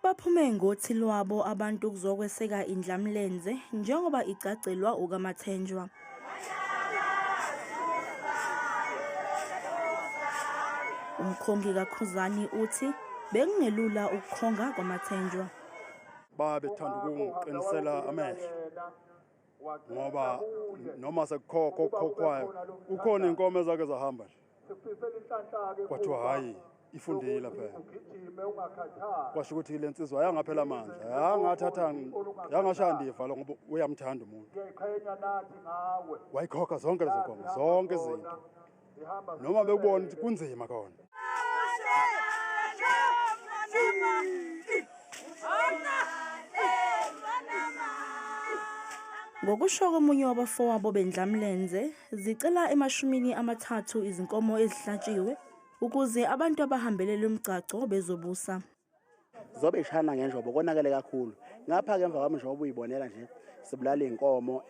Baphume ngothi lwabo abantu ukuzokweseka iNdlamlenze njengoba igcagcelwa ukaMathenjwa. Umkhongi kaKhuzani uthi bekungelula ukukhonga kwaMathenjwa. Babethanda ukungiqinisela amehlo ngoba noma sekukhokho okukhokhwayo kukhona inkomo ezake zahamba nje, kwathiwa hhayi, ifundile phela, kwasho ukuthi le nsizwa yangaphela amandla, yangathatha yangashaya ndiva lo, ngoba uyamthanda umuntu. Wayikhokha zonke lezo nkomo, zonke izinto, noma bekubona ukuthi kunzima khona. Ngokusho komunye wabafowabo beNdlamlenze, zicela ema-30 izinkomo ezihlatshiwe ukuze abantu abahambele lo mgcagco bezobusa. Zobe ishana ngenjobo, konakele kakhulu. Ngapha-ke emva kwami, njengoba uyibonela nje, sibulala iy'nkomo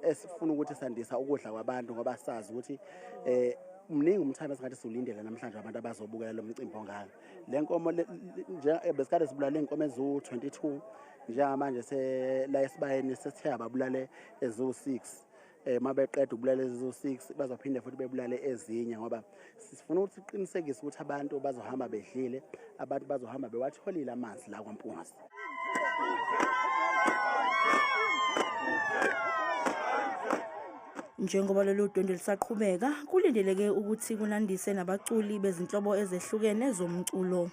esifuna ukuthi sandisa ukudla kwabantu, ngoba sazi ukuthi mningi umthamo esingathi siwulindele namhlanje, abantu abazobukela lo mcimbi ongaka. Le nkomo nje besikade sibulale iy'nkomo eziwu-22, njengamanje la esibayeni sesithe ababulale eziwu-6. Uma beqeda ukubulala eziwu-6, bazophinde futhi bebulale ezinye, ngoba sifuna ukuthi siqinisekise ukuthi abantu bazohamba bedlile, abantu bazohamba bewatholile amanzi la kwaMpungose. Njengoba lolu dwendwe lisaqhubeka, kulindeleke ukuthi kunandise nabaculi bezinhlobo ezehlukene zomculo.